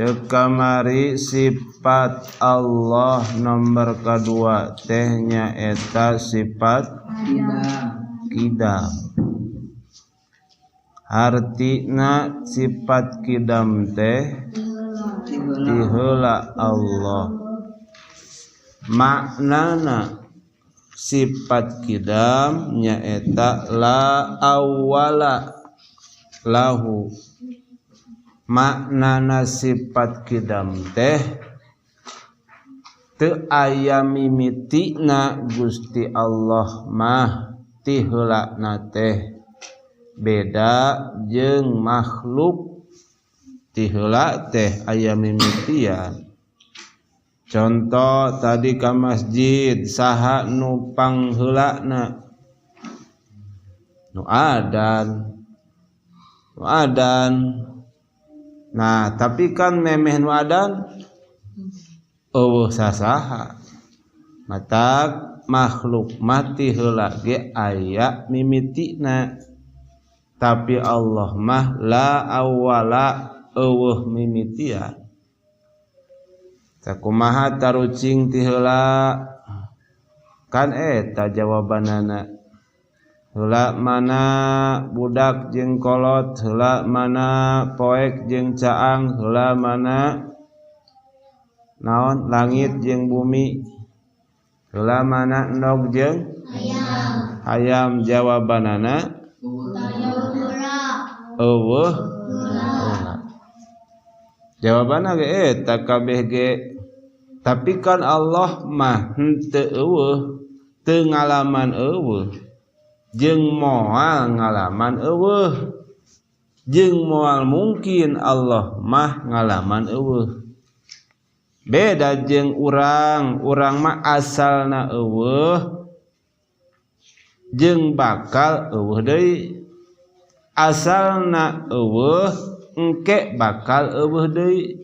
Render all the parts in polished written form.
Cek kamari sifat Allah nomor kedua teh nyaeta sifat kidam. Artina sifat kidam teh ti heula Allah. Maknana sifat kidam nyaeta la awwala lahu. Maknana sifat kidam teh teu aya mimitina Gusti Allah mah ti heulana teh beda jeung makhluk ti heula teh aya mimitian. Contoh tadi ka masjid saha nu pangheulana nu adan, nu adan. Nah, tapi kan memeh nu adan eueuh sasaha. Matak makhluk mati heula ge aya mimitina. Tapi Allah mah la awwala eueuh mimitian. Sakumaha tarucing ti heula kan eta jawabanana. Heula mana budak jeung kolot, heula mana poek jeung caang, heula mana naon langit jeung bumi, heula mana endog jeung hayam. Hayam jawabanana eueuh heula. Jawabanna ge eta kabeh ge. Tapi kan Allah mah henteu eueuh, teu ngalaman eueuh. Jeung moal ngalaman eueuh, jeung moal mungkin Allah mah ngalaman eueuh. Beda jeung urang, urang mah asalna eueuh jeung bakal eueuh deui. Asalna eueuh engke bakal eueuh deui.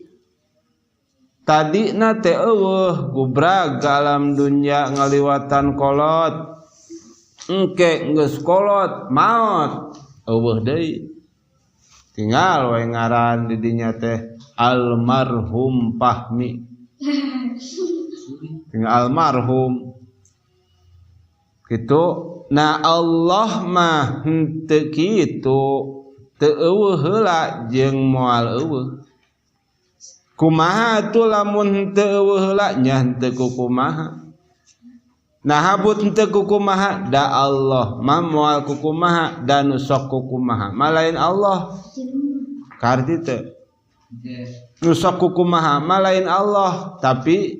Tadina teh eueuh gubrag ka alam dunya ngaliwatan kolot. Engke geus kolot maot eueuh deui. Tinggal we ngaran di dinya teh almarhum Fahmi. Tinggal almarhum. Kitu. Nah Allah mah henteu kitu, teu eueuh heula jeung moal eueuh. Kumaha atuh lamun henteu eueuh heula nya henteu kukumaha. Nah habut henteu kukumaha da Allah mah moal kukumaha da nu sok kukumaha mah lain Allah. Karti teu? Nu sok kukumaha mah lain Allah tapi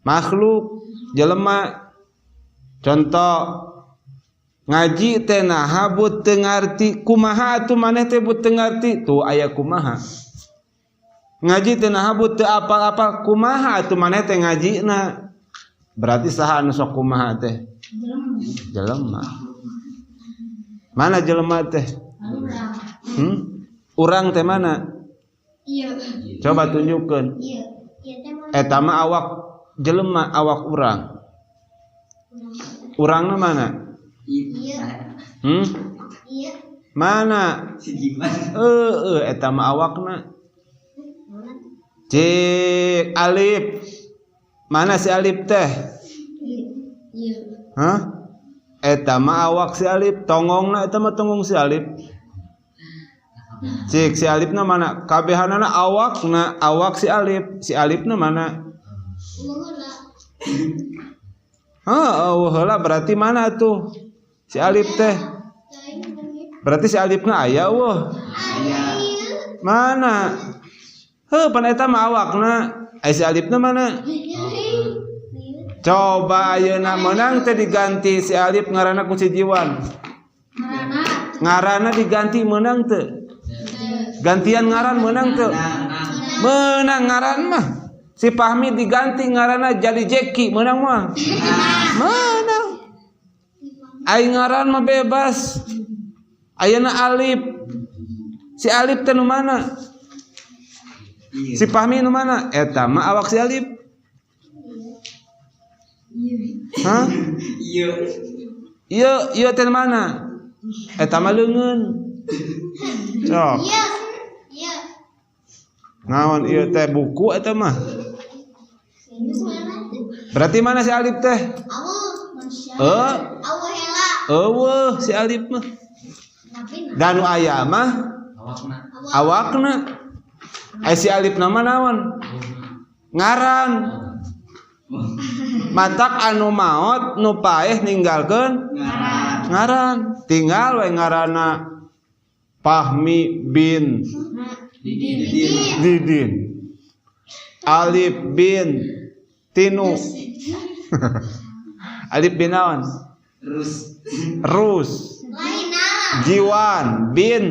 makhluk jelema. Contoh ngaji teh naha but teu ngarti kumaha atuh maneh teh but teu ngarti tuh aya kumaha. Ngaji teh naha but teu apal-apal kumaha atuh maneh teh ngajina. Berarti saha anu sok kumaha teh? Jelema. Mana jelema teh? Hmm? Urang teh mana? Coba tunjukkeun. Eta mah awak jelema, awak urang. Urangna mana? Hmm? Mana? Heueuh eta mah awakna. Cik Alif. Mana si Alif teh? Hah? Eta mah awak si Alif, tonggongna eta mah tonggong si Alif. Cik si Alifna mana? Kabehanana awakna, awak si Alif. Si Alifna mana? Hah, eueuh heula berarti mana tuh? Si Alif teh. Berarti si Alifna aya eueuh? Mana? Heuh, pan eta mah awakna. Ai si Alifna mana? Coba ayeuna meunang teh diganti si Alif ngaranna ku si Jiwan. Ngaranna diganti meunang teu? Gantian ngaran meunang teu? Meunang ngaran mah. Si Fahmi diganti ngaranna jadi Jeki meunang mah. Meunang. Ai ngaran mah bebas. Ayeuna Alif. Si Alif teh nu mana? Si Fahmi nu mana? Eta mah awak si Alif. Hah? Ieu ieu teh mana? Eta mah leungeun. Sok. Naon ieu teh buku eta mah? Berarti mana si alif teh? Eueuh si alif mah. Dan nu aya mah awakna. Ai si alif nama naon? Ngaran. Matak anu maot nu paeh ninggalkeun ngaran. Tinggal we ngaranna Fahmi bin Didin. Alif bin Tinu. Alif bin naon? Rus. Rus. Jiwan bin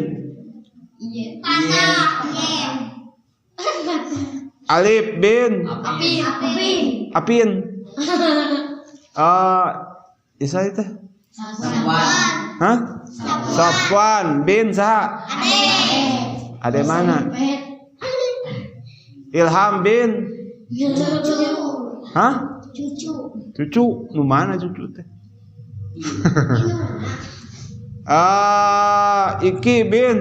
Alif bin Apin. Apin. Isa itu? Safwan. Hah? Safwan bin saha? Ade. Ade mana? Ilham bin Cucu. Hah? Cucu. Cucu, nu mana cucu teh? Iki bin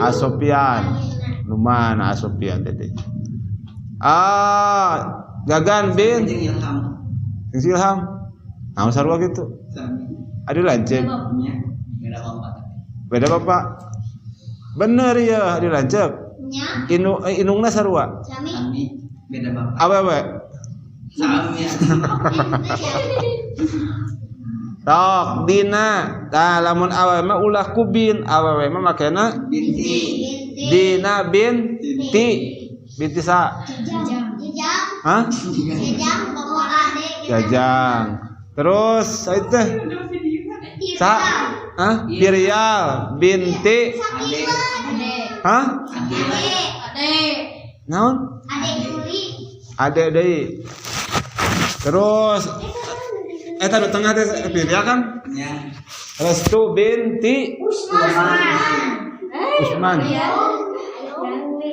Asopian. Nu mana Asopian teh? Gagan bin Ilham. Ilham. Naon sarua kitu? Adi lanceuk. Beda bapak. Beda bapak. Bener ya, adi lanceuk. Inungna sarua. Sami. Beda bapak. Awewe. Sami. Tok dina. Tah lamun awewe mah ulah ku bin, awewe mah makena binti. Dina bin ti. Binti sa? Jajang. Hah? Jajang bawa ade. Jajang. Terus saya teh sa? Hah? Biryal binti. Ade. Hah? Ade. Naon? Ade Juli. Ade deui. Terus eta nu tengah teh Biryal kan? Nya. Restu binti Usman. Usman.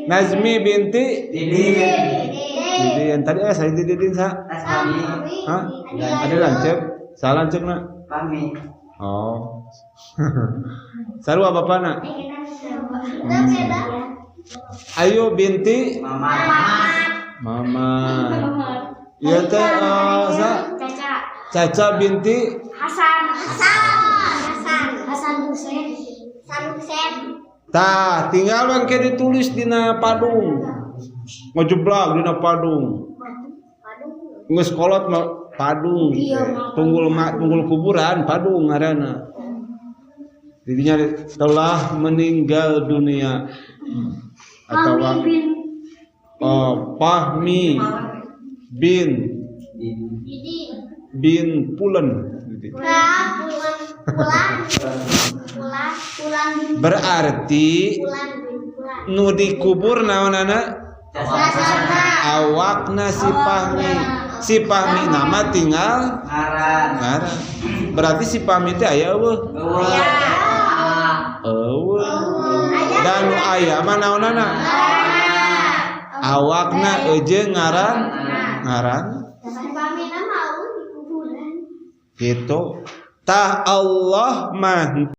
Nazmi binti Didin. Didin. Tadi saya Didin sa? Sami. Hah? Ada lanceuk? Salah lanceukna? Pami. Oh. Sarua bapana? Ayu binti Mama. Mama. Ieu teh sa? Caca. Caca binti Hasan. Hasan. Hasan Husein. Hasan Husein. Tah, tinggal bangke ditulis dina padung. Ngejeblag dina padung. Geus kolot mah padung. Tunggul tunggul kuburan padung ngaranna. Didinya telah meninggal dunia. Atau Fahmi bin bin Pulen. Berarti nu dikubur naonana awakna si Fahmi. Si Fahmi nama tinggal ngaran. Berarti si Fahmi teh aya eueuh? Eueuh. Dan nu aya mah naonana? Awakna eujeung ngaran. Ngaran. Gitu. Tah Allah mah